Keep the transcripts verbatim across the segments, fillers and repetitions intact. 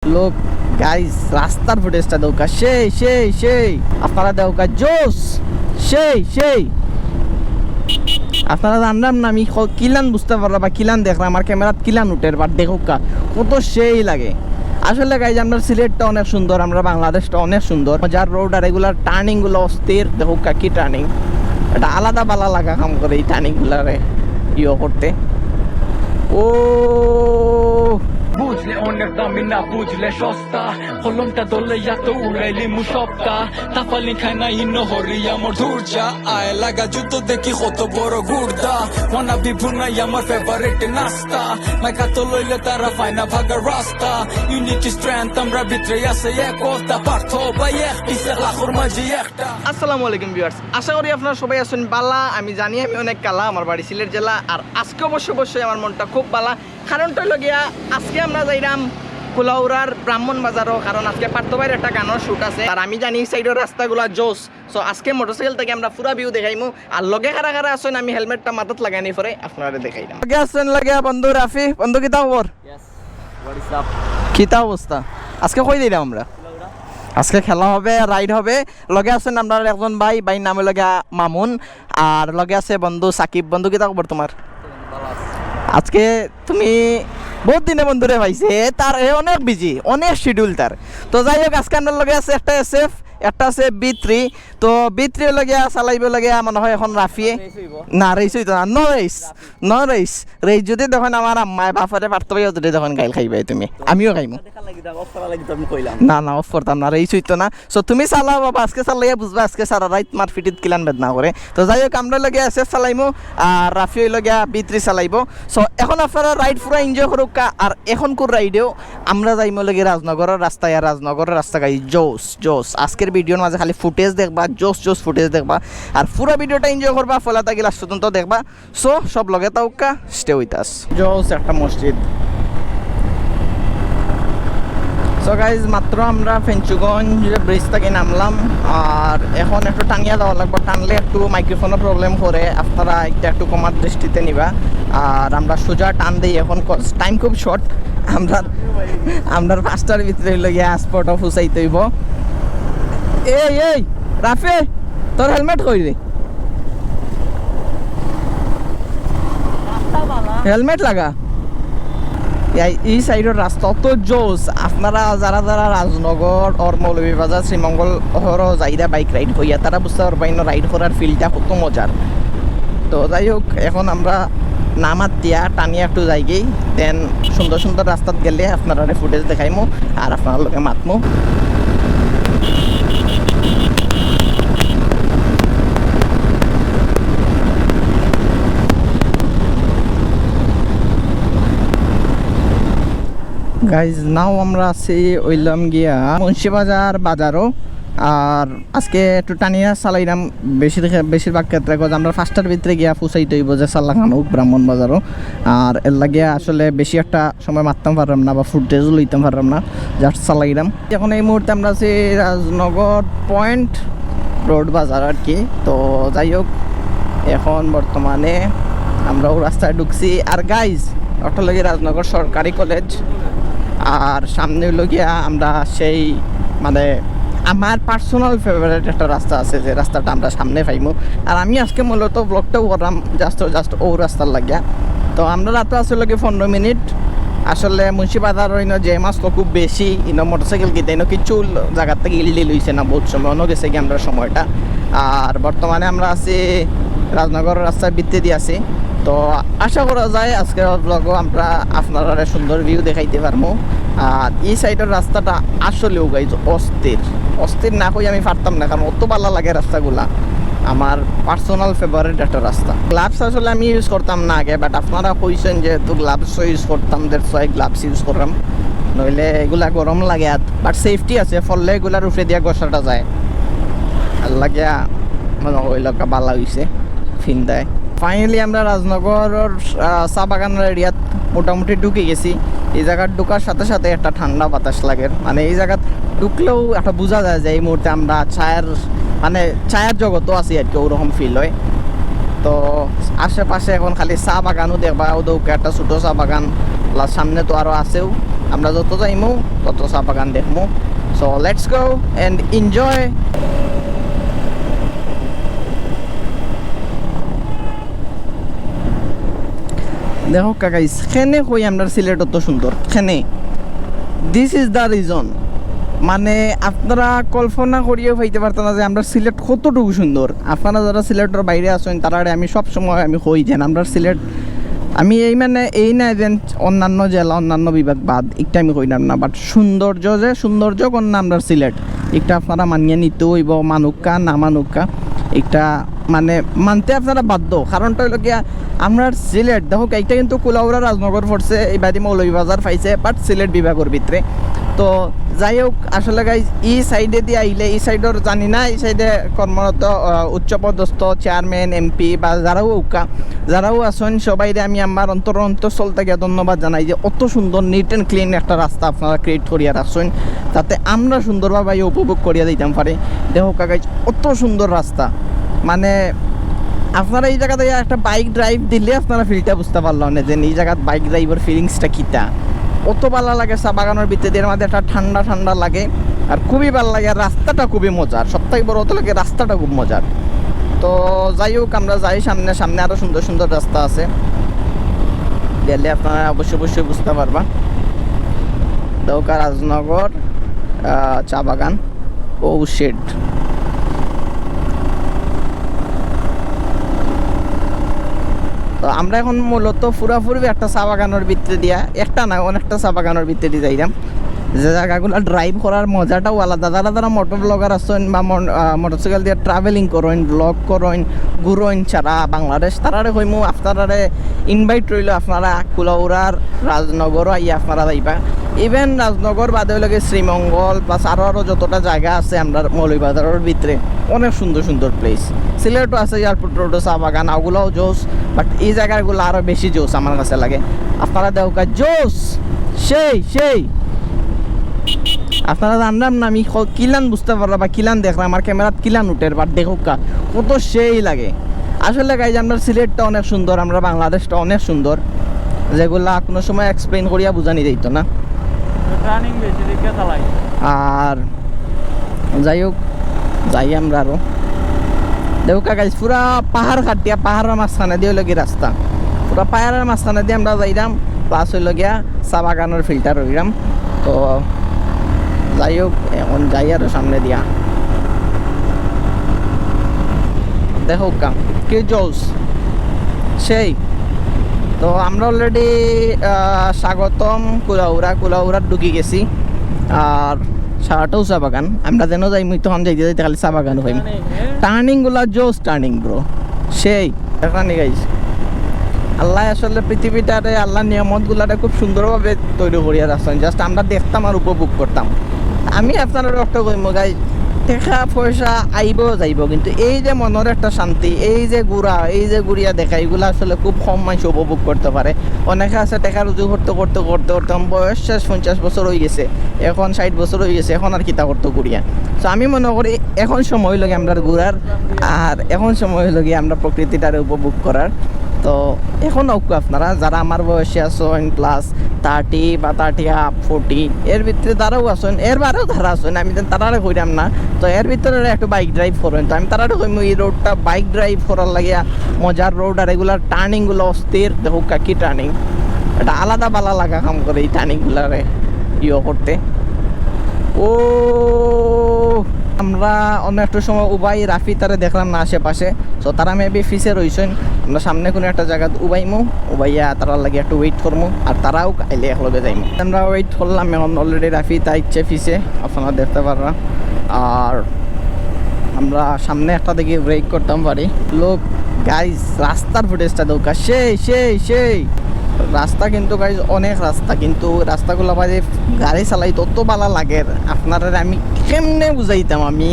Look guys, রাস্তার ফুটেজটা দেউক্কা, সেই সেই সেই। আপনারা দেউক্কা, জোস, সেই সেই। আপনারা জানলাম না আমি ক- কিলান বুঝতে পাররা বা কিলান দেখরা, আমার ক্যামেরাত কিলান উঠের, বাট দেখউক্কা কত সেই লাগে। আসলে গাইজ, আমরা সিলেটটা অনেক সুন্দর, আমরা বাংলাদেশটা অনেক সুন্দর। মজার রোড আর এগুলার টার্নিং গুলো অস্থির। দেখউক্কা কি টার্নিং, এটা আলাদা বালা লাগা কাম করে এই টার্নিং গুলারে ইয়ে করতে। ও, বুঝলে অনেক দামি, না বুঝলে সস্তা। কলমটা ধরলে এত উড়াইলি মুসপ্তা। তাফালি খায় না ইন্ন হরি আমার ধৈর্যা। আয় লাগা জুতো দেখি কত বড় গুর্দা। ওয়ানা বিভুনাই আমার ফেভারিট নাস্তা। মাইকা তো লইলে তারা পায় না ভাগার রাস্তা। ইউনিটি স্ট্রেংথ আমরা ভিতরে আছে একতা। পার্থ ভাই এক পিসে লাখর মাঝে একটা। আসসালামু আলাইকুম ভিউয়ার্স, আশা করি আপনারা সবাই আছেন বালা। আমি জানি আমি অনেক কালা, আমার বাড়ি সিলেট জেলা। আর আজকে অবশ্য অবশ্যই আমার মনটা খুব বালা। কারণটা হইল গিয়া, আজকে আমরা যাইরাম কুলাউড়ার ব্রাহ্মণ বাজারও, কারণ আজকে পার্থ ভাইর একটা গানর শুট আছে। আর আমি জানি এই সাইডর রাস্তাগুলা জোস। সো আজকে মোটরসাইকেল থাকি আমরা পুরা ভিউ দেখাইমু। আর লগে কারা কারা আছেন আমি হেলমেটটা মাথাত লাগানি পরে আপনারা দেখাইলাম। লগে আছেন লগে বন্ধু রাফি। বন্ধু, কিতা খবর? Yes, what is up? কিতা অবস্থা? আজকে কই দিলাম আমরা? আজকে খেলা হবে, রাইড হবে। লগে আছেন আমরার একজন ভাই, ভাইর নাম হইল গিয়া মামুন। আর লগে আছে বন্ধু সাকিব। বন্ধু, কিতা খবর তোমার? আজকে তুমি বহুত দিনে বন্ধুরে পাইছে, এ তার, এ অনেক বিজি, অনেক শিডিউল তার। তো যাই হোক, আজকে আমরার লগে আছে একটা এসএফ, একটা আছে বি থ্রি। তো বি থ্রি হইল গিয়া চালাইব হইল গিয়া মনে হয় এখন রাফিয়ে। না, রেস হইতো না, no race, no race. Race যদি দেখইন আমার আম্মায় বাপরে পার্থ ভাইও যদি দেখইন, গাইল খাইবায় তুমি, আমিও খাইমু। না, না, অফ করতাম না, রেস হইতো না। সো তুমি চালাও বাবা, আজকে চালাইয়া বুঝবা, আজকে সারা রাইত মারপিটিত কিলান বেদনা করে। তো যাই হোক, আমরা লগে এসএফ চালাইমু, আর রাফি হইল গিয়া বি থ্রি চালাইবো। সো এখন আপনারা রাইড পুরা এনজয় করুক্কা। আর এখনকুর রাইডেও আমরা যাইমু হইল গিয়া রাজনগরর রাস্তায়, আর রাজনগরর রাস্তা গাইজ জোস জোস। আজকের ভিডিওর মাঝে খালি ফুটেজ দেখবা, জোস জোস ফুটেজ দেখবা। আর পুরা ভিডিওটা এনজয় করবা, ফলা থাকি লাস্ট পর্যন্ত দেখবা। সো সব লগে থাউক্কা, stay with us. জোস একটা মসজিদ। সো গাইজ, মাত্র আমরা ফেঞ্চুগঞ্জ ব্রিজ থাকি নামলাম, আর এখন একটু টানিয়া যাওয়া লাগবো। টানলে একটু মাইক্রোফোনও প্রবলেম করে, আপনারা এটা একটু ক্ষমার দৃষ্টিতে নিবা। আর আমরা সোজা টান দেই এখন, টাইম খুব শর্ট। আমরা, আমরার পাঁচটার ভিতরে হইল গিয়া স্পটও ফুসাইতে হইব। এই, এই, রাফি, তোর হেলমেট কই রে? হেলমেট লাগা। এই, এই সাইডর রাস্তা অত জোস। আপনারা যারা যারা রাজনগর, অর মৌলভীবাজার, শ্রীমঙ্গল, অহরও যাইরা বাইক রাইড হইয়া, তারা বুঝতে পারবা ইনো রাইড করার ফিলটা কত মজার। তো যাই হোক, এখন আমরা নামাত দিয়া টানিয়া একটু যাইগি, দেন সুন্দর সুন্দর রাস্তাত গেলে আপনারারে ফুটেজ দেখাইমু আর আপনার লগে মাতমু। গাইজ, নাও আমরা আছি অইলাম গিয়া মুন্সিবাজার বাজারও। আর আজকে একটু টানিয়া চালাইলাম বেশির খে-, বেশিরভাগ ক্ষেত্রে, কারণ আমরা পাঁচটার ভিতরে গিয়া ফুসাইতে হইব যে সাল্লাখান হোক ব্রাহ্মণ বাজারও। আর এর লাগিয়া আসলে বেশি একটা সময় মারতাম পারলাম না বা ফুটেজও লইতাম পারলাম না, জাস্ট চালাইলাম। এখন এই মুহূর্তে আমরা আছি রাজনগর পয়েন্ট রোড বাজার আর কি। তো যাই হোক, এখন বর্তমানে আমরাও রাস্তায় ঢুকছি। আর গাইজ, ওটা হলো গিয়া রাজনগর সরকারি কলেজ, আর সামনে হইল গিয়া আমরা সেই, মানে, আমার পার্সোনাল ফেভারিট একটা রাস্তা আছে, যে রাস্তাটা আমরা সামনে পাইমু। আর আমি আজকে মূলত ব্লগটাও করলাম জাস্ট জাস্ট ও রাস্তার লাগিয়া। তো আমরা রাতে আসলে কি পনেরো মিনিট, আসলে মুন্সিবাজার হইন যে মাছ তো খুব বেশি, ইনো মোটরসাইকেল কিনতে ইনো কিছু জায়গার থেকে ইলডিল হইছে না, বহুত সময় অন্য গেছে কি আমরা সময়টা। আর বর্তমানে আমরা আছি রাজনগর রাস্তার ভিতরে দিয়ে আছি। তো আশা করা যায় আজকের ব্লগও আমরা আপনারা সুন্দর ভিউ দেখাইতে পারবো। আর এই সাইডের রাস্তাটা আসলেও গাইজ অস্থির, অস্থির না কই আমি পারতাম না, কারণ অত ভালা লাগে রাস্তাগুলা। আমার পার্সোনাল ফেভারিট একটা রাস্তা। গ্লাভস আসলে আমি ইউজ করতাম না আগে, বাট আপনারা কইছেন যেহেতু গ্লাভস ইউজ করতাম, দ্যাটস ওয়াই গ্লাভস ইউজ করলাম, নইলে এগুলা গরম লাগে। আর বাট সেফটি আছে, ফললে এগুলার উপরে দিয়া ঘষাটা যায়। আর লাগিয়া মনে হয় এলাকা ভালা হইছে ফিন্দায়। ফাইনালি আমরা রাজনগরর, আহ, চা বাগানের এরিয়াত মোটামুটি ঢুকি গেছি। এই জায়গাত ঢুকার সাথে সাথে একটা ঠান্ডা বাতাস লাগে, মানে এই জায়গাত ঢুকলেও একটা বোঝা যায় যে এই মুহূর্তে আমরা চায়ের, মানে চায়ের জগতও আছি আর কি, ওরকম ফিল হয়। তো আশেপাশে এখন খালি চা বাগানও দেখবা, ওদের একটা ছোটো চা বাগান, প্লাস সামনে তো আরও আছেও, আমরা যত যাইমু তত চা বাগান দেখমু। So let's go and enjoy. দেখউক্কা গাইস, কেনে কই আমরার সিলেট অত সুন্দর, কেনে? This is the reason। মানে, আপনারা কল্পনা করিয়াও পাইতা পারতা না যে আমরার সিলেট কতটুকু সুন্দর। আপনারা যারা সিলেটর বাইরে আছইন, তারারে আমি সব সময় আমি কই যেন আমরার সিলেট, আমি এই মানে এই না যেন অন্যান্য জেলা, অন্যান্য বিভাগ বাদ, একটা আমি কইরাম না, but সৌন্দর্য যে সৌন্দর্য কন্যা আমরার সিলেট, একটা আপনারা মানিয়া নিতে অইবো, মানুক্কা না মানুক্কা, একটা মানে মানতে আপনারা বাধ্য। কারণটা অইলো গিয়া, আমরার সিলেট দেখউক্কা, একটা কিন্তু কুলাউড়া রাজনগর পড়ছে, ইবাদি মৌলভীবাজার পাইছে, but সিলেট বিভাগর ভিতরে। তো যাই হোক, আসলে গাইজ, ই সাইডেদি আইলে, ই সাইডর জানি না, ই সাইডে কর্মরত আহ, উচ্চপদস্থ চেয়ারম্যান, এমপি বা যারাও অউক্কা, যারাও আছইন, সবাইরে আমি আমার অন্তর অন্তঃস্থল থাকিয়া ধন্যবাদ জানাই যে অত সুন্দর নিট অ্যান্ড ক্লিন একটা রাস্তা আপনারা ক্রিয়েট করিয়া রাখছইন, যাতে আমরা সুন্দরভাবে আইয়া উপভোগ করিয়া দিতাম পারি। দেখউক্কা গাইজ, অত সুন্দর রাস্তা, মানে আপনারা এই জাগাত আইয়া একটা বাইক ড্রাইভ দিলে আপনারা ফিলটা বুঝতা পারলা না যে এই জাগাত বাইক ড্রাইভর ফিলিংসটা কিতা। অত ভালা লাগে চা বাগানর ভিতরেদি, এর মাঝে একটা ঠান্ডা ঠান্ডা লাগে, আর খুবই ভালা লাগে। আর রাস্তাটা খুবই মজার, সব থাকি বড় কথা লাগে রাস্তাটা খুব মজার। তো যাই হোক, আমরা যাই সামনে, সামনে আরো সুন্দর সুন্দর রাস্তা আছে, গেলে আপনারা অবশ্যই অবশ্যই বুঝতা পারবা। দেখউক্কা রাজনগর আহ, চা বাগান। ও শিট। তো আমরা এখন মূলত পুরাপুরি একটা চা বাগানর ভিতরে দিয়া, একটা না, অনেকটা চা বাগানর ভিতরেদি যাইরাম। যে জাগাগুলা ড্রাইভ করার মজাটাও আলাদা। যারা যারা মোটর ব্লগার আছইন বা মন-, আহ, মোটরসাইকেল দিয়া ট্রাভেলিং করইন, ব্লগ করইন, ঘুরইন সারা বাংলাদেশ, তারারে কইমু, আপনারারে ইনভাইট রইলো, আপনারা কুলাউড়ার রাজনগরও আইয়া আপনারা যাইবা। ইভেন রাজনগর বাদে অইলো গিয়া শ্রীমঙ্গল প্লাস আরো আরো যতটা জাগা আছে আমরার মৌলভীবাজারর ভিতরে, অনেক সুন্দর সুন্দর প্লেস। সিলেটও আছে, এয়ারপোর্ট রোডও চা বাগান, ওগুলাও জোস, but এই জাগাগুলা আরো বেশি জোস আমার কাছে লাগে। আপনারা দেখউক্কা, জোস, সেই সেই। আপনারা জানরাম না আমি ক-, কিলান বুঝতা পাররা বা কিলান দেখরা, আমার ক্যামেরাত কিলান উঠের, but দেখউক্কা, কত সেই লাগে। আসলে গাইজ, আমরার সিলেটটা অনেক সুন্দর, আমরার বাংলাদেশটা অনেক সুন্দর, যেগুলা কুনু সময় এক্সপ্লেইন করিয়া বুঝানি যাইতো না। টার্নিং বেশি দিকে চালাই। আর যাই হোক, যাই আমরা আরো। দেখউক্কা গাইজ, পুরা পাহাড় কাটিয়া, পাহাড়র মাঝখানেদি অইলো গি রাস্তা, পুরা পাহাড়র মাঝখানেদি আমরা যাইরাম, প্লাস অইলো গিয়া চা বাগানর ফিল্টার অইরাম। তো যাই হোক, এখন যাই আরো সামনে দিয়া। দেখউক্কা, কি জোস, সেই। তো আমরা অলরেডি স্বাগতম কুলাউড়া, কুলাউড়াত ঢুকি গেছি। আর সারাটাউ চা বাগান। আমরা যেন যাইমু, তখন যাইতে যাইতে খালি চা বাগান অইমু। টার্নিং গুলা জোস টার্নিং, ব্রো, সেই। দেখরানি গাইজ, আল্লায় আসলে পৃথিবীটারে, আল্লার নিয়ামতগুলারে খুব সুন্দরভাবে তৈরি করিয়া রাখছইন, just আমরা দেখতাম আর উপভোগ করতাম। আমি আপনারারে একটা কইমু গাইজ, টেকা পয়সা আইবো যাইবো, কিন্তু এই যে মনর একটা শান্তি, এই যে ঘুরা, এই যে ঘুরিয়া দেখা, ইগুলা আসলে খুব কম মানষে উপভোগ করতে পারে। অনেকে আছে টেকা রুজি করতে করতে করতে করতে এখন বয়স শেষ, পঞ্চাশ বছর অইগেছে, এখন ষাইট বছর অইগেছে, এখন আর কিতা করতো ঘুরিয়া। So আমি মনে করি এখন সময় অইলো গি আমরার ঘুরার, আর এখন সময় অইলো গি আমরা প্রকৃতিটারে উপভোগ করার। তো এখন অউক্কা আপনারা যারা আমার বয়সী আছইন, প্লাস থার্টি বা থার্টি আপ, ফোর্টি, এর ভিতরে যারাও আছইন, এর বারেও যারা আছইন, আমি যেন তারারে কইরাম না, তো এর ভিতরে একটু বাইক ড্রাইভ করইন। তো আমি তারারে কইমু, ই রোডটা বাইক ড্রাইভ করার লাগিয়া মজার রোড, আর ইগুলার টার্নিং গুলা অস্থির। দেখউক্কা কি টার্নিং, এটা আলাদা ভালা লাগা কাম করে এই টার্নিং গুলারে ইয়ে করতে। ও, আমরা অনেকটা সময় উবাই, রাফি তারে দেখলাম না আশেপাশে। So তারা মেবি পিছে রইছইন, আমরা সামনে কুনু একটা জাগাত উবাইমু, উবাইয়া তারার লাগি একটু ওয়েট করমু, আর তারাও আইলে একলগে যাইমু। আমরা ওয়েট করলাম, এখন অলরেডি রাফি তা আইছে পিছে, আপনারা দেখতা পাররা। আর আমরা সামনে একটা দেখি ব্রেক করতাম পারি। লুক গাইজ, রাস্তার ফুটেজটা দেখউক্কা, সেই সেই সেই। রাস্তা কিন্তু গাইজ অনেক রাস্তা, কিন্তু রাস্তাগুলা বাদে গাড়ি চালাইতে অত ভালা লাগের, আপনারারে আমি কেমনে বুঝাইতাম, আমি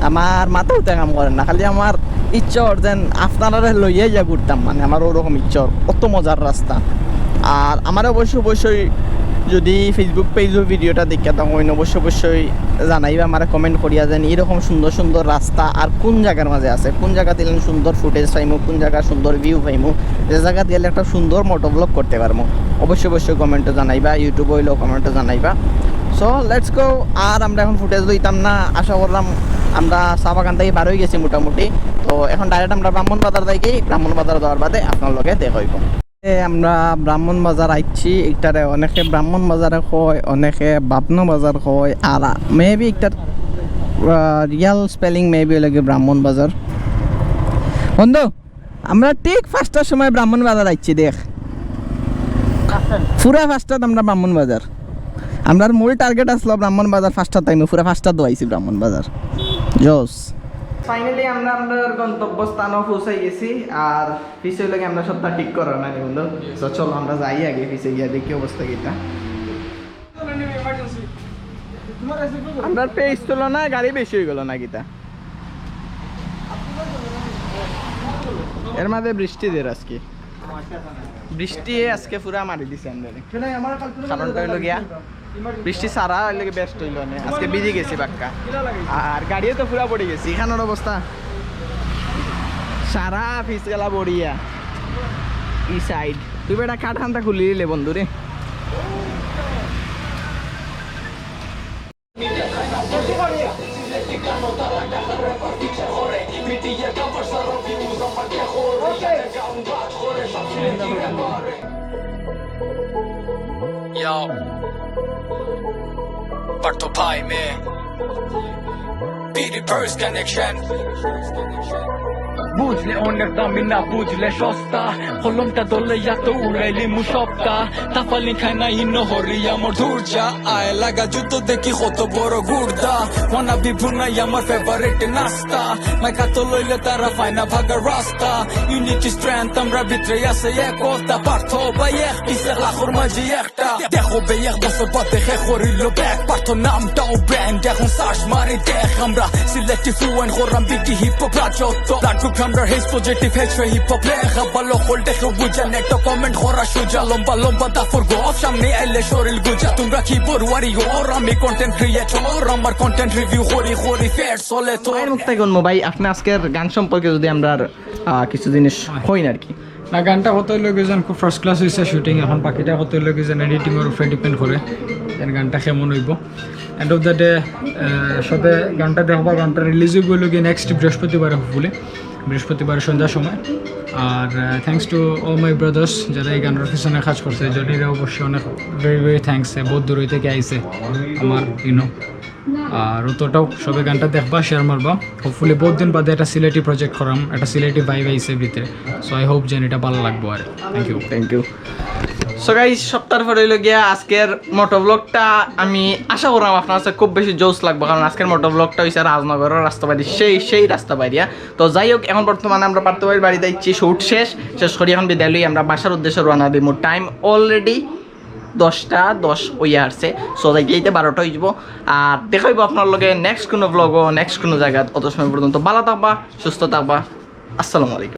আমার মাথাও তো কাম করে না, খালি আমার ইচ্ছা অর যেন আপনারারে লইয়া ইয়া ঘুরতাম, মানে আমার ওরকম ইচ্ছা অর, অত মজার রাস্তা। আর আমার অবশ্য অবশ্যই যদি Facebook পেজও ভিডিওটা দেখিয়া থাকইন, অবশ্যই অবশ্যই জানাইবা আমারে কমেন্ট করিয়া, যেন এরকম সুন্দর সুন্দর রাস্তা আর কোন জাগার মাঝে আছে, কোন জাগাত ইলান সুন্দর ফুটেজ পাইমু, কোন জাগার সুন্দর ভিউ পাইমু, যে জাগাত গেলে একটা সুন্দর মোটো ব্লগ করতে পারমু। অবশ্যই অবশ্যই কমেন্টে জানাইবা, ইউটিউবে অইলেও কমেন্টে জানাইবা। So let's go. আর আমরা এখন ফুটেজ লইতাম না, আশা করলাম আমরা চা বাগান থাকি বার অই গেছি মোটামুটি। তো এখন ডাইরেক্ট আমরা ব্রাহ্মণ বাজার যাইগি, ব্রাহ্মণ বাজার যাওয়ার বাদে আপনার লগে দেখা অইবো। এ, আমরা ব্রাহ্মণ বাজার আইছি, ইটারে অনেকে ব্রাহ্মণ বাজারে কয়, অনেকে বাবনা বাজার কয়, আর মেবি ইটার, আহ, রিয়াল স্পেলিং মেবি অইলো গি ব্রাহ্মণ বাজার। বন্ধু, আমরা ঠিক পাঁচটার সময় ব্রাহ্মণ বাজার আইছি, দেখ, পুরা পাঁচটাত আমরা ব্রাহ্মণ বাজার। আমরার মূল টার্গেট আসলো ব্রাহ্মণ বাজার পাঁচটাত আইমু, পুরা পাঁচটাত আইছি ব্রাহ্মণ বাজার। জোস। ফাইনালি আমরা আমরার গন্তব্যস্থানো পৌঁছাই গেছি, আর পিছে অইলো গি আমরা সবটা ঠিক করার না নি বন্ধু। তো চলো আমরা যাই আগে পিছে গিয়া দেখি অবস্থা কিতা। আমরার পেজ তুলনায় গাড়ি বেশি অই গেল না কিতা? এর মাঝে বৃষ্টি দের আজকে, বৃষ্টি আজকে পুরা মারি দিছে আমরারে। কারণটা অইলো গিয়া বৃষ্টি ছাড়া অইলো গি বেস্ট অইলো নে। আজকে ভিজি গেছি বাক্কা। আর গাড়িও তো পুরা পড়ি গেছি। ইখানর অবস্থা সারা পিছ গেলা বড়িয়া। ই সাইড। তুই বেটা কাঠ খানটা খুলি দিলে বন্ধু রে। Yo, Barto Pai me, Piri Purse Connection. বুঝলে অনেক দামি, না বুঝলে সস্তা। কলমটা ধরলে এত উড়াইলি মুসক্তা। তাফালিং খায় না ইনো হরি আমার ধৈর্যা। আয় লাগা জুতো দেখি কত বড় গুর্দা। Wannabe ভুনাই আমার ফেভারিট নাস্তা। মাইকা তো লইলে তারা পায় না ভাগার রাস্তা। ইউনিটি স্ট্রেংথ আমরা ভিতরে আছে একতা। পার্থ ভাই এক পিসে লাখর মাঝে একটা। দেখো বে এক বছর বাদে হে করিল ব্যাক। পার্থ নামটাও ব্র্যান্ড, এখন সার্চ মারি দেখ আমরা সিলেটি ফ্লুয়েন্ট করাম বিডি হিপ হপ রাজত্ব। ব্লাড গ্রুপ আমরা hedge positive hedge hip hop লেখা ভালো হল দেখো বুঝা নেট কমেন্ট করা সুজা। লম্বা লম্বা দাফর গফ সামনে আইলে শরীর গুজা। তোমরা কি বড়ুয়ারি ওর আমি কন্টেন্ট ক্রিয়েটর, আমার কন্টেন্ট রিভিউ করি করি ফের চলে তো। ভাই মুক্তাই গণ ভাই, আপনি আজকের গান সম্পর্কে যদি আমরা আহ, কিছু জিনিস কই না আর কি। না, গানটা কত অইলো কি যেন খুব ফার্স্ট ক্লাস অইছে শুটিং, এখন বাকিটা কত অইলো কি যেন এডিটিংর উপরে ডিপেন্ড করে যেন গানটা কেমন অইবো। এন্ড অফ দ্য ডে সবে গানটা দেখবা, গানটা রিলিজ অইবো অইলো কি নেক্সট বৃহস্পতিবারে, হোপফুলি বৃহস্পতিবার সন্ধ্যার সময়। আর thanks to all my brothers যারা এই গানটার পিছনে কাজ করছে, জনিরে অবশ্যই অনেক ভেরি ভেরি থ্যাঙ্কস, বহুত দূর হইতে আইছে আমার ইউনো। আর অতটাও সবে গানটা দেখবা, শেয়ার মারবা। হোপফুলি বহুত দিন বাদে একটা সিলেটি প্রজেক্ট করাম, একটা সিলেটি ভাইব আইছে ভিতরে। সো আই হোপ যেন এটা ভালো লাগবো আর। Thank you. Thank you. So guys, সপ্তাহ পরে অইলো গিয়া আজকের মোটো ব্লগটা। আমি আশা করলাম আপনার কাছে খুব বেশি জোস লাগবো, কারণ আজকের মোটো ব্লগটা হইছে রাজনগরের রাস্তা বাড়ি, সেই সেই রাস্তা বাড়িয়া। তো যাই হোক, এখন বর্তমানে আমরা পার্থ ভাইর বাড়িত আইছি, শুট শেষ, শেষ করি এখন বিদায় লই, আমরা বাসার উদ্দেশ্যে রওনা দিব। টাইম অলরেডি দশটা দশ অইয়া আসছে। সো যাইতে যাইতে বারোটা অইযিবো। আর দেখা অইবো আপনার লগে নেক্সট কোনো ব্লগও, নেক্সট কোনো জায়গাত। অত সময় পর্যন্ত ভালো থাকবা, সুস্থ থাকবা। আসসালামু আলাইকুম।